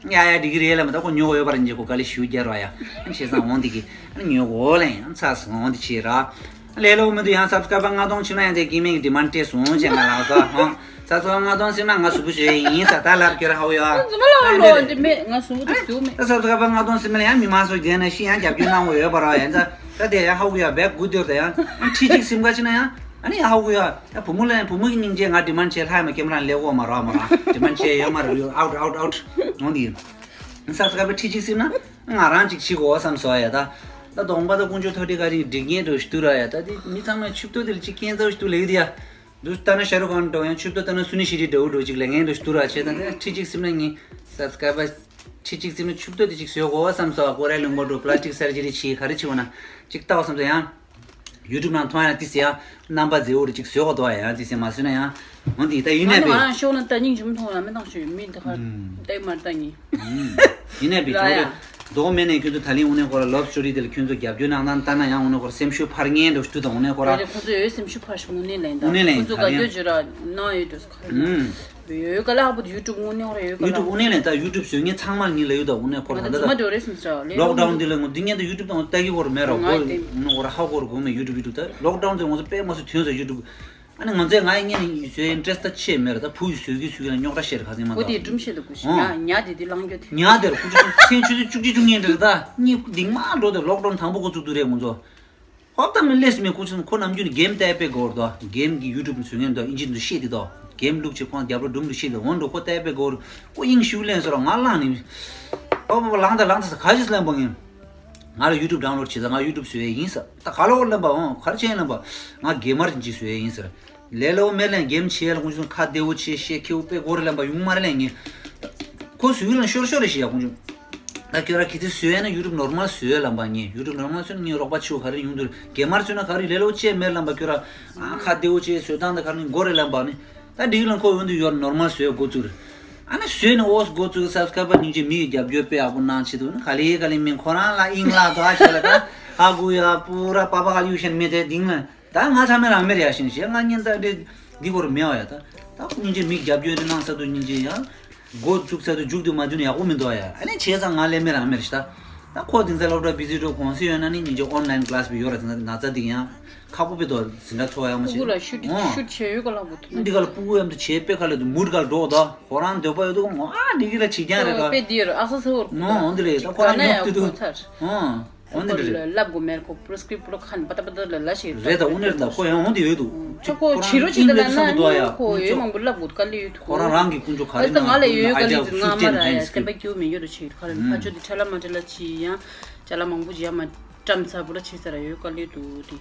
ཡ་ཡ་འགྲིག་གི་རེད་ལ་མ་ད་ཁོ་ཉོ་གོ་ཡོད་པ་རེད་འཇེ་ཁོ་དཀའ་ལས་ཞུ་རྒྱ་ར་ཡ་ཨ་ནི་བྱས་ཙང་འོང་དེ་གི་ཨ་ནི་ཉོ་གོ་ལེན་ཨ་ཚ་སོང་འོང་དེ་བྱས་ར། ལས་སླ་པོ་མི་འདུག་ཡང་སབ་སི་ཀ་རའི་བར་ལྔ་སྟོང་ཆིབས་ན་ཡང་དེ་སྐྱེ་དམན་གྱི་ཌི་མན་ཌི་སྤྲད་སོང་བྱས་ང་ལགས་སོ་ཧོ། སབ་སི་ཀ་རའི་བར་ལྔ་སྟོང་སིམ་ན་ང་གཟུགས་པོ་བཟོས་ཡིན་ས་ད་ལབ་ཁྱོད་ར་ཧ་གོ་ཡོད་ཨ། ང་གཟུགས་པོ་ལོ་ཨ་ལོ་འདི་མེད་ང་གཟུགས་པོ་དེ་བཟོས་མེད། ད་སབ་སི་ཀ་རའི་བར་ལྔ་སྟོང་སིམ་ན་ཡང་མི་མང་ཚོ་རྒྱན་ན་ཤི་ཡང་རྒྱབ་སྐྱོར་གནང་དགོས་ཡོད་པ་ར་ཡང་ད་ད་དེ་ཡང་ཧ་གོ་ཡོད་བེག་དགུ་སྟེར་ད་ཡང་ཁྲི་གཅིག་སིམ་ག་ཕྱིན་ན་ཡང་ཨ་ནི་ཡང་ཧ་གོ་ཡོད་ད་བུ་མོ་ལ་ཡང་བུ་མོ་གི་སྙིང་རྗེ་ང་ཌི་མན་ཌི་བྱས་ལྷ་ཡི་མ་ཀེམ་ར་ལས་གོ་མ་ར་མ་ར་ཌི་མན་ཌི་བྱས་ཡོད་མ་ར་ཨའུ་ཊི་ཨའུ་ཊི་ཨའུ་ཊི་འོང་དེ་ཡིན། སབ་སི་ཀ་རའི་བར་ཁྲི་གཅིག་སིམ་ན། ང་རང་ཅིག་བྱེད་དགོས་བསམ་སོང་ཡ་ད། ད་གདོང་པ་ད་དཀོན་མཆོག་ཐུགས་རྗེ་བཀའ་དྲིན་འགྲིག་ངེས་འགྲོ་ཞུ་ར་ཡ་ད་དེ་མི་ཚང་མས་མཆུ་ཏོ་དེ་ལ་ཅིག་སྐྱེན་ཚ་ཞུ་ལེགས་དེ་ཡ། འདུག་ལྟ་ན་ཤ་རུ་ཁན་འགྲོ་ཡང་མཆུ་ཏོ་ལྟ་ན་སུ་ནི་ཤི་རི་འདྲ་བོ་འགྲོ་ཅིག་ལས་ངན་འགྲོ་ཞུ་ར་བྱས་ད་ད་ཁྲི་གཅིག་སིམ་ན་ངའི་སབ་སི་ཀ་རའི་བར་ཁྲི་གཅིག་སིམ་ན་མཆུ་ཏོ་དེ་ཅིག་བཟོས་དགོས་བསམ་སོང་ཀོ་རའི་ལུང་པ་འགྲོ་པ་ལ་སི་ཊིག་སར་ཇི་རི་བྱས་ག་རེ་བྱས་འོ་ན་ཅིག་ལྟ་བ་བསམ་སོང་ཡང་། ཡུ་ཊུབ་ནང་མཐོང་ཡ་ཏི་སེ་ཡང་རྣམ་པ་མཛེས་བོ་རེ་ཅིག་བཟོས་གོ་དོ་ཡང་ཏི་སེ་མ་བཟོས་ན་ཡང་འོན་ཏེ་ད་ཡིན་ནས་ང་ནི་ང་རང་ཤོག་ན་ལྟ་སྙིང་རྗེ་མོ་མཐོང་ཡང་མི་འདང་ཞུ་མི་འདི་ཁར་ལྟ་མ་ལྟ་ཉིན་ཡིན་ནས་པི་ཚོ་རེ་རྡོག་མེད་ནས་ཁྱོད་ཚོ་ད་ལིང་འུ་ནས་ཁོ་ར་ལབ་སི་ཊོ་རི་དེ་ལ་ཁྱོད་ཚོ་རྒྱབ་སྐྱོར་གནང་སྟངས་ལྟ་ན་ཡང་འུ་ནས་ཁོ་ར་སེམས་ཤུགས་འཕར་ངེས་འགྲོ་ཞུ་དང་འུ་ནས་ཁོ་ར་ཁོ་ཚོ་ཡོད་སེམས་ཤུགས་འཕར་ཞིག་དངོས་གནས་ལན་དང་དངོས་གནས་ལན་ཁོ་ཚོ་དགའ་སྐྱོར་བརྗོད་ར་གནང་ཡོད་འགྲོ་ཁ་ཡོད་ག་ལག་པོ་ཡུ་ཊུབ་དངོས་གནས་ར་ཡོད་ག་ཡུ་ཊུབ་ལག་དངོས་གནས་ལན་ད་ཡུ་ཊུབ་བཟོ་མཁན་ཚང་མར་ཉིན་ལ་ཡོད་ད་འུ་ནས་ཁོ་ར་ད་ད་ལོག་ཌའུན་འདི་ལ་ངོ་འདི་ཉན་ད་ཡུ་ཊུབ་དང་ལྟ་གི་གོ་ར་མེད་ར་གོ་འུ་ནས་ཁོ་ར་ཧ་གོ་ར་གོ་མེད་ཡུ་ཊུབ་ཡུ་ཊུབ་ད་ལོག་ཌའུན་དེ་ངོ་ཚོ་དཔེ་མ་སུ་ཐོན་ས་ཡུ་ཊུབ། ཨ་ནི་ང་ཚོས་ང་ཡི་ངས་ནི་བཟོའི་ཨིན་ཊ་རེ་སི་ཊ་ཆེ་མེད་ར་ད་བུ་ཡི་བཟོས་ཀྱི་བཟོས་ཀྱི་ལ་རྙོག་དྲ་བཤད་ར་ཁ་སེང་མ་གཏོགས། འོ་དེ་སྒྲུང་བཤད་དུ་གུ་ཤི་ཨོ། ཉ་ཉ་དེ་དེ་ལང་རྒྱུ་དེ། ཉ་དེར་ཁུ་ཆུ་ཚོད་ཆུ་ཚོད་བཅུ་གཅིག་བཅུ་གཉིས་འདྲ་རེད་ད་གཉིས་འདི་མ་འགྲོ་དེ་ལོག་ཌའུན་དང་པོ་འགོ་བཙུགས་དུས་རེད་ང་ཚོ། ཧོབ་ད་མི་ལས་མེད་ཁུ་ཆུ་ཚོད་ཁོ་ནམ་རྒྱུན་ནི་གེམ་ལྟ་དཔེ་དགོས་ར་ད་གེམ་གི་ཡུ་ཊུབ་བཟོ་ངན་ད་ཨིན་ཇི་འདུ་ཤེས་དེ་ད་གེམ་ལུག་ཆེ་ཁོང་རྒྱབ་རོ་སྒྲུང་འདུ་ཤེས་དེ་འོན་འགྲོ་ཁོ་ལྟ་དཔེ་དགོས་ར་ཁོ་དབྱིངས་ཞུ་ལེན་སོ་ར་ང་ལང་ནི། ཨོ་བ་བ་ལང་ད་ལང་ད་ས་ག་ཅི་ལེན་པ་ངེམ། ང་ལ་ཡུ་ཊུབ་ཌའུན་ལོཌ་བྱེད་ས་ང་ཡུ་ཊུབ་བཟོས་ཡས་ཡིན་ཟེར། ད་ག་ལ་འོ་ལབ་པ་འོང་ག་རེ་བྱས་ལབ་པ། ང་གེ་མར་ཅིག་བཟོས་ཡས་ཡིན་ཟེར། ལས་སླ་བོ་མེད་ལན་གེམ་བྱེད་ཡས་ལ་ཁོང་ཚོ་ཁ་བདེ་བོ་བྱེད་ཤེས་ཁེ་བོ་དཔེ་གོ་རེ་ལབ་པ་ཡོང་མ་རེད་ལན་ངས། ཁོ་བཟོས་ལན་ཤོར་ཤོར་རེ་ཞིག་ཡ་ཁོང་ཚོ། ད་ཁྱོད་ར་གི་ཚེ་བཟོས་ཡས་ན་ཡུ་ཊུབ་ནོར་མལ་བཟོས་ལབ་པ་ངས་ཡུ་ཊུབ་ནོར་མལ་བཟོས་ན་ངས་རོགས་པ་ཆེ་བོ་ག་རེ་ཡོང་དུས་གེ་མར་བཟོས་ན་ག་རེ་ལས་སླ་བོ་བྱས་མེད་ལབ་པ་ཁྱོད་ར། ཨ་ཁ་བདེ་བོ་བྱེད་བཟོས་སྟངས་ད་ག་རེ་གོ་རེ་ལབ་པ་ནི། ད་འགྲིག་ལ་ཁོ་འོན་དུ་ཡོར་ནོར་མལ་བཟོས་འགོ་བཙུགས་རེད། ཨ་ནི་བཟོས་ནས་ཨོས་འགོ་བཙུགས་སབ་སི་ཀ་རའི་བར་སྙིང་རྗེ་མི་ཡི་རྒྱབ་སྐྱོར་དཔེ་ཡག་པོ་གནང་བྱེད་དུ་ནི་ག་ལེ་ག་ལེ་མིན་ཁོ་རང་ལ་ཨིང་ལག་དོ་ཨ་ཞེ་ལ་ད་ཧ་གུ་ཡ་པུ་ར་པ་པ་ག་ལེ་ཡུ་ཤན་མེད་དེ་དིང་ལ་ད་ང་ཚ་མེད་རང་མེད་རེ་ཡ་ཤིང་ཞེ་ང་ཉིན་ད་འདྲེ་ འདི་སྐོར་མེད་བ་ཡ། ད་ད་སྙིང་རྗེ་མིག་རྒྱབ་སྐྱོར་དེ་གནང་ས་དུ་སྙིང་རྗེ་ཡ། འགོ་བཙུགས་ས་དུ་མཇུག་དུ་མ་བསྡུ་ན་ཡག་པོ་མི་འདུག་ཡ། ཨ་ནི་བྱས་ཙང་ང་ལས་མེད་རང་མེད་རེད་ཤག་ད་ཁོ་དེང་སང་སློབ་གྲྭ་བི་ཛི་ཊི་འགྲོ་གོང་སྲིད་ཡོད་ན་ནི་སྙིང་རྗེ་ཨོན་ལའིན་ཀི་ལ་སི་བི་ཡོད་ར། དེང་སང་ན་ཚ་འདི་ཡང་ཁག་པོ་དཔེ་འདུག་འཛིན་གྲྭ་འཚོ་བ་ཡག་མ་ཕྲུ་གུ་ལ་ཤུ་ཤུ་བྱས་ཡོད་ག་ལ་བུ་ཐུ་འདི་ག་ལ་ཕྲུ་གུ་ཡམ་དུ་བྱས་དཔེ་ཁ་ལ་དུ་མུར་ག་ལ་འགྲོ་ད་ཁོ་རང་འདོད་པ་ཡོད་དུ་ང་འདི་གི་ལ་བྱེད་རྐྱང་རེད་ད། དཔེ་འདི་ཡོད་ར། ཨ་ས་ས་འོར་ནོ་འོན་འདི་རེད་ད། ཁོ་རང་ཉོག་དུ་དུ་ཨོ་འདི་ཁོ་འདི་རེད། ལབ་དགོས་མེད་ཁོ་པྲོ་སི་ཀི་རིབ་པྲོ་ཁ་ནི་པ་ཏ་པ་ཏ་ལ་ལ་ཞིག་རེད་ད། དངོས་གནས་ད་ཁོ་ཡང་འོང་དེ་ཡོད་དུ། ཁོ་ཁོ་བྱི་རོ་ཅིག་ད་ལ་ན་ཁོ་ཡོད་མང་པོ་ལབ་དགོས་དཀའ་ལས་ཡོད་དུ། ཁོ་རང་རང་གི་ཀུན་སྤྱོད་ག་རེ་ང་ལ་ཡོད་ག་ལི་དུ་ང་མ་ར་ཡ་སེམས་པ་སྐྱོ་མི་ཡོད་ར་ཆེ་ཡོད་ཁ་ལ་ཕ་ཆོ་དེ་ཁྲ་ལ་མ་ཁྲ་ལ་ཆི་ཡང་ཅ་ལ་མང་པོ་ཅི་ཡ་མ་བཀྲམ་ཚ་པོ་ལ་ཆི་ས་ར་ཡོད་དཀའ་ལས་དུ་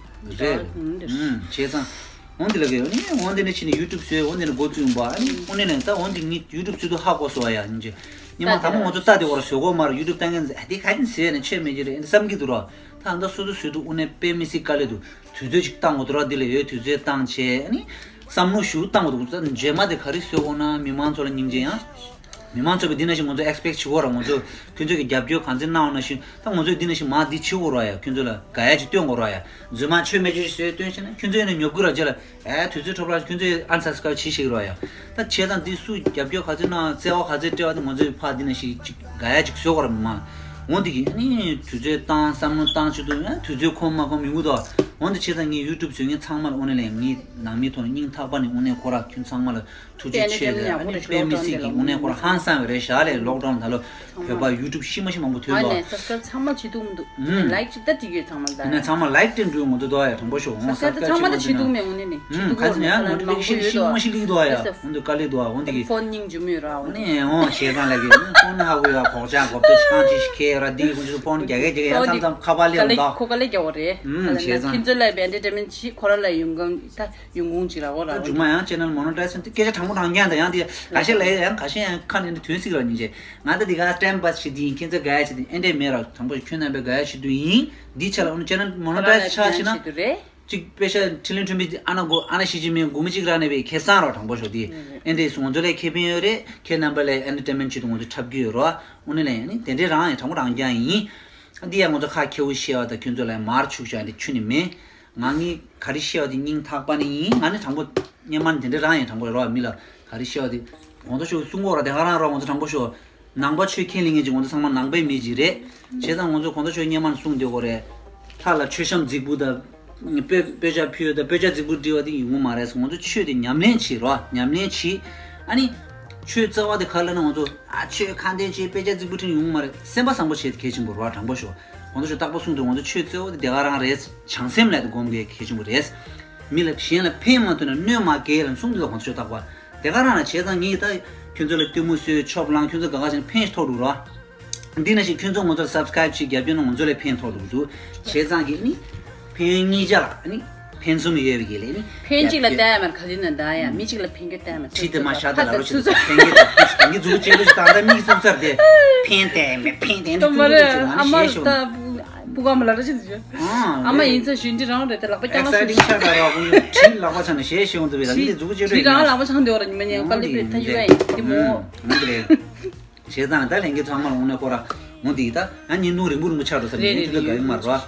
དེ་རེད། བྱས་ཙང་འོང་དེ་ལ་གི་ཨ་ནི་འོང་དེ་ནས་ཕྱིན་ནས་ཡུ་ཊུབ་བཟོས། འོང་དེ་ནས་འགོ་བཙུགས་ཡོང་པ། ཨ་ནི་དངོས་གནས་ནས་ད་འོང་དེ་ངས་ཡུ་ཊུབ་བཟོས་དུས་ཧ་གོ་སོང་བ་ཡ། སྙིང་རྗེ་སྙེ་མ་དང་པོ་ང་ཚོ་ལྟ་དེ་བར་བཟོས་གོ་མ་རེད། ཡུ་ཊུབ་ལྟ་མཁན་ཨ་དེ་ག་ནས་བཟོས་ནས་ཆོས་མེད་ཀྱི་རེད་བསམ་གྱི་འདུག་ར། ད་ད་སོ་སོ་བཟོས་དུས་དངོས་གནས་དཔེ་མི་སྲིད་དཀའ་ལས་འདུག་དུས་ཚོད་ཅིག་བཏང་དགོས་འདུག་ར། འདི་ལ་ཡོད་དུས་ཚོད་བཏང་བྱས་ཨ་ནི་བསམ་བློ་ཞུ་བཏང་དགོས་འདུག་རྗེས་མ་དེ་ག་རེ་བཟོས་དགོས་ན་མི་མང་ཚོ་ལ་སྙིང་རྗེ་ཡང་། མི་མང་ཚོས་འདི་ནང་བཞིན་ང་ཚོ་ཨེག་སི་པེག་བྱེད་ཀྱི་ཡོད་ར། ང་ཚོ་ཁྱོད་ཚོས་ཀྱི་རྒྱབ་སྐྱོར་གང་ཚད་གནང་བ་ནང་བཞིན་ད་ང་ཚོས་འདི་ནང་བཞིན་མ་འདི་བྱེད་ཀྱི་ཡོད་ར་ཡ། ཁྱོད་ཚོ་ལ་དགའ་ཡ་ཅིག་སྟོན་དགོས་ར་ཡ། རྫུན་མ་ཆོས་མེད་ཅིག་བཟོས་སྟོན་ཤེས་ན་ཁྱོད་ཚོ་ཡིན་ན་ཉོབ་ཀྱི་ར། རྗེས་ལ་ཨེ་དུས་ཚོད་འཕྲོ་བརླག་ཁྱོད་ཚོས་ཨན་སབ་སི་ཀ་རའིབ་བྱེད་ཤེས་ཀྱི་ར་ཡ། ད་བྱས་ཙང་འདི་སུ་རྒྱབ་སྐྱོར་ག་ཚོད་གནང་བརྩེ་བ་ག་ཚོད་སྤྲད་པ་དེ་ང་ཚོས་ཕར་འདི་ནང་བཞིན་ཅིག་དགའ་ཡ་ཅིག་བཟོ་དགོས་ར། མི་མང་འོང་འདི་གི་ཨ་ནི་དུས་ཚོད་བཏང་བསམ་བློ་བཏང་བྱེད་དུས་ཨ་དུས་ཚོད་ཁོམ་མ་ཁོམ་ཡོང་གི་འདུག་འོང་འདི་བྱས་ཙང་ངས་ཡུ་ཊུབ་བཟོ་མཁན་ཚང་མ་ལ་དངོས་གནས་ལས་ངའི་ནང་མི་ཐོག་ནས་སྙིང་ཐག་པ་ནས་དངོས་གནས་ཁོ་ར་ཁྱོད་ཚང་མ་ལ་ཐུགས་རྗེ་ཆེ་ལ་ཨ་ནི་དཔེ་མི་སྲིད་ཀྱི་དངོས་གནས་ཁོ་རང་ཧང་སང་བའི་རེད་ཤག་ལས། ལོག་ཌའུན་ད་ལོ་བོད་པ་ཡུ་ཊུབ་ཤི་མ་ཤི་མང་པོ་ཐོན་ཨ་འདུག་ནས་སབ་སི་ཀ་རའིབ་ཚང་མ་བྱེད་ཐུབ་མི་འདུག་ལའིཀ་ཅིག་ད་བྲིས་ཡོད་ཚང་མ་ལ་ད་ཡིན་ན་ཚང་མ་ལའིཀ་སྤྲད་འགྲོ་ཡོང་གི་འདུག་ཡ། དྲང་པོ་ཤོད་འོང་། སབ་སི་ཀ་རའིབ་ད་ཚང་མ་ད་བྱེད་ཐུབ་མེད་འོང་ནི་ནི་བྱེད་ཐུབ་ག་ཚོད་ཡང་ནོ་ཊི་ཕི་ཀེ་ཤན་ཤི་མ་ཤི་ལིག་འདུག་ཡ། འོང་དུས་དཀའ་ལས་འདུག་འོང་དེ་གི་ཕོན་སྙིང་རྗེ་མོ་ཡོད་ར། འོང་ནི་འོང་བྱས་ཙང་ལ་གི་ཕོན་ཧ་གོ་ཡ་གོག་ཆག་གོ་པེ་ཤི་ཁང་ཅི་ཤི་ཁེ་ར་འདི་ཀུན་ཅི་ཕོན་རྒྱ་སྐད་རྒྱ་སྐད་ཡ་མཚམས་མཚམས་ཁ་པར་ལས་འོང་ད་ཁོ་དཀའ་ལས་རྒྱག་པ་རེད། ཨུམ་བྱས་ཙང་ཁྱེད་ཚོ་ལ་བའི་ཨེན་ཊར་ཊེན་མེན་ཊི་བྱེད་ཁོ་ར་ལ་ཡོང་གམ་ད། ཡོང་ཁུངས་ཅིག་རག་གོ་རག་ད་གོ་མཇུག་མ་ཡང་ཅེ་ནལ་མོ་ནོ་ཊའིཛ་ཏེ་སྐད་ཆ་དྲང་པོ་དྲང་རྐྱང་དང་ཡང་དེ་ཁ་ཤས་ལ་ཡང་ཁ་ཤས་ཡང་ཁ་ནས་འདི་ཐོན་སྲིད་ར། སྙིང་རྗེ་ང་ད་འདི་ག་ཊའིམ་པཱ་སི་བྱེད་འདི་ཡིན། ཁྱེད་ཚོ་དགའ་ཡ་བྱེད་འདི་ཨེ་འདྲས་མེད་ར། དྲང་པོ་ཁྱོད་རྣམ་པས་དགའ་ཡ་བྱེད་འདི་ཡིན། འདི་ཆ་ལ་འོ་ན་ཅེ་ནལ་མོ་ནོ་ཊའིཛ་ཆགས་ཕྱིན་ན་ཅིག་པེ་ཤ་ཁྲི་ལན་ཁྲི་མི་ཨ་ན་གོ་ཨ་ན་ཤི་ཅི་མི་དགུ་མི་གཅིག་རག་ནས་པའི་ཁེ་བཟང་ར། དྲང་པོ་ཤོད་འདི་ཨེ་འདྲས་སུ་ང་ཚོ་ལ་ཁེ་ཕན་ཡོད་རེད། ཁྱེད་རྣམ་པ་ལ་ཨེན་ཊར་ཊེན་མེན་ཊི་ཆེད་དུ་ང་ཚོ་འཁྲབ་རྒྱུ་ཡོད་ར། འོ་ན་ལ་ཡང་ནི་དེ་འདྲས་རང་ཡང་དྲང་པོ་དྲང་རྐྱང་ཡིན། འདི་ཡང་ང་ཚོ་ཁ་ཁེ་བོ་བཤད་པ་དང་ཁྱོད་ཚོ་ལ་མར་ཆུག་བྱ་འདི་ཆུ་ནི་མེད། ང་ངའི་ག་རེ་བཤད་པ་དེ་སྙིང་ཐག་པ་ནས་ཡིན། ང་ནི་དྲང་པོ་སྔོན་མ་ནས་དེ་འདྲ་རང་ཡིན། དྲང་པོ་རེད་རོགས། མི་ལ་ག་རེ་བཤད་པ་དེ་གོང་ས་མཆོག་གསུང་གོ་ར། དེ་ག་རང་རོགས། ང་ཚོ་དྲང་པོ་ཤོད། ནང་པ་ཆོས་ཁས་ལེན་མཁན་ཅིག་ང་ཚོ་ཚང་མ་ནང་པའི་མི་ཅིག་རེད། བྱས་ཙང་ང་ཚོ་གོང་ས་མཆོག་སྔོན་མ་ནས་གསུང་བསྡད་གོ་རེད། ལྷ་ལ་མཆོད་བཤམས་རྫིག་པོ་དང་སྤོས་སྤོས་ཆས་ཕུལ་དང་སྤོས་ཆས་རྫིག་པོ་སྤྲད་པ་དེ་ཡོང་གི་མ་རེད། ང་ཚོ་ཆོས་དེ་ཉམས་ལེན་བྱེད་རོགས། ཉམས་ལེན་བྱེད། ཨ་ནི་ཆོས་རྩ་བ་དེ་ག་རེ་ལབ་ན་ང་ཚོ་ཨ་ཆོས་ཁ་འདོན་བྱེད་སྤོས་ཆས་རྫིག་པོ་སྤྲད་ཡོང་གི་མ་རེད། སེམས་པ་བཟང་པོ་བྱེད་དེ་གལ་ཆེན་པོ་རོགས། དྲང་པོ་ཤོད། ང་ཚོ་ཆོས་རྟག་པར་གསུངས་འདུག་ང་ཚོ་ཆོས་གཙོ་བོ་དེ་དེ་ག་རང་རེད། བྱང་སེམས་ལ་དེ་སྒོམ་དགོས་གལ་ཆེན་པོ་རེད། མི་ལ་གཞན་ལ་ཕན་མ་ཐོགས་ན་གནོད་མ་སྐྱེལ་ལབ་གསུངས་འདུག་ང་ཚོ་ཆོས་རྟག་པར་དེ་ག་རང་ལ་བྱས་ཙང་ངས་ད་ཁྱོད་ཚོ་ལ་སྟོན་མོ་གསོལ་ཆོབ་ལང་ཁྱོད་ཚོ་དགའ་དགའ་བྱས་ན་ཕན་ཞིག་ཐོགས་འདུག་རོགས། འདི་ནང་བཞིན་ཁྱོད་ཚོ་ང་ཚོ་ལ་སབ་སི་ཀ་རའིབ་བྱེད་རྒྱབ་སྐྱོར་ན་ང་ཚོ་ལ་ཕན་ཐོགས་འདུག་འདུག་བྱས་ཙང་གི་ནི་ཕན་གཉིས་ཆ་ལ་ནི་ཕན་སུམ་ཡོད་པའི་གི་ལས་ནི་ཕན་གཅིག་ལ་བལྟ་ཡ་མར་ག་དུས་ན་འདའ་ཡ། མི་གཅིག་ལ་ཕན་རྒྱུ་བལྟ་ཡ་མར་ཁྲིད་དེ་མ་ཤ་ད་ལ་རོ་ཆེ་ཚུལ་ཕན་གྱི་ད་ཕན་གྱི་མཛུག་ཅེ་ལོ་ཞིག་ད་ད་མིག་གསུམ་ཚར་དེ་ཕན་ཏེ་མེ་ཕན་ཏེ་ནི་ཏོ་མ་རེད། ཨ་མ་ལ་ད་བུ་ག་མ་ལ་ར་ཆེ་ཚུལ་ཨ་མ་ཡིན་ཚ་ཞུན་ཏི་རང་རེད། ད་ལག་པ་ཀྱང་ལ་ཤེས་ཤེས་ད་ར་བུ་ཁྲིད་ལག་པ་ཆང་ནས་ཞེས་ཤེས་འོང་དུ་བས་ད་མིག་མཛུག་ཅེ་ལོ་ཁྲིད་རང་ལག་པ་ཆང་དེ་བ་ར་ཉི་མ་ཉལ་ཀ་ལི་པེ་ད་ཡུ་ཡ་ཡིན་དེ་མོ། བྱས་ཙང་ད་ལྷན་རྒྱས་ཚང་མ་ལ་དངོས་གནས་ཁོ་ར་འོ་འདི་ད་ང་བརྙན་ཐུང་རིང་པོ་རིང་པོ་ཆགས་འགྲོ་ས་རེད། ངས་དུས་ཚོད་ག་ཡོད་མ་རོ།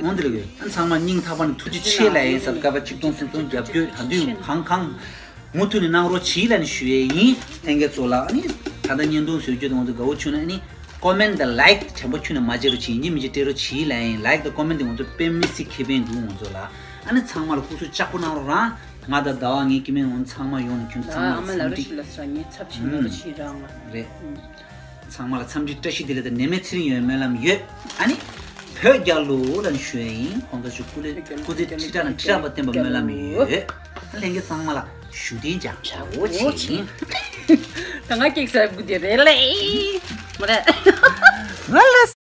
འོ་འདི་ལ་གི་ཨ་ཚང་མ་སྙིང་ཐག་པ་ནས་ཐུགས་རྗེ་ཆེ་ལབ་ཡིན་ཟེར། སྐབས་བ་གཅིག་སྟོང་གསུམ་སྟོང་རྒྱབ་སྐྱོར་ད་དུང་གང་གང་མུ་མཐུད་ནས་གནང་རོགས་གྱིས་ལབ་ནས་ཞུ་ཡས་ཡིན། ལྷན་རྒྱས་ཚོ་ལ་ཨ་ནི་ད་ལྟ་བརྙན་ཐུང་བཟོ་རྒྱུ་དང་དགའ་བོ་བྱུང་ན་ཨ་ནི་ཀོ་མེན་ཊི་དང་ལའིཀ་དྲན་པ་ཁྱོན་ནས་མ་བརྗེད་རོགས་གྱིས། ཡིན་གཅིག་མིན་གཅིག་སྤྲད་རོགས་གྱིས་ལབ་ཡིན། ལའིཀ་དང་ཀོ་མེན་ཊི་དེ་ང་ཚོ་དཔེ་མི་སྲིད་ཁེ་ཕན་འདུག་ང་ཚོ་ལ། ཨ་ནི་ཚང་མ་ལ་སྐུ་གཟུགས་ལྕགས་པོ་གནང་རོགས་རང་། ང་དང་ཟླ་བ་ངའི་སྐྱེ་དམན་འོང་ཚང་མ་ཡོང་ནས་ཁྱོད་ཚང་མ་ཨ་མ་ལ་ལ་རུ་འཚམས་ཤི་ལ་ས་ངའི་ཚབ་ཆེན་ལ་རུ་ཆི་རང་ལ་རེད། ཚང་མ་ལ་འཚམས་འདྲི་བཀྲ་ཤིས་བདེ་ལེགས་དང་ནད་མེད་ཚེ་རིང་ཡོང་བའི་སྨོན་ལམ་ཡོད། ཨ་ནི་བོད་རྒྱལ་ལོ་ལ་ཞུ་ཡས་ཡིན། ཁོང་ཚོ་ཆུ་སྐུ་ལས་སྐུ་ཚེ་ཁྲི་ཕྲག་ནང་ཁྲི་ཕྲག་པ་བརྟན་པ་སྨོན་ལམ་ཡོད། ལྷན་རྒྱས་ཚང་མ་ལ་བཞུགས་གདན་འཇགས་བྱའོ་ཆེ། ད་ང་ཀེག་ཟ་དགོས་དེ་རེད་ལེ། མ་རེད། ང་ལ།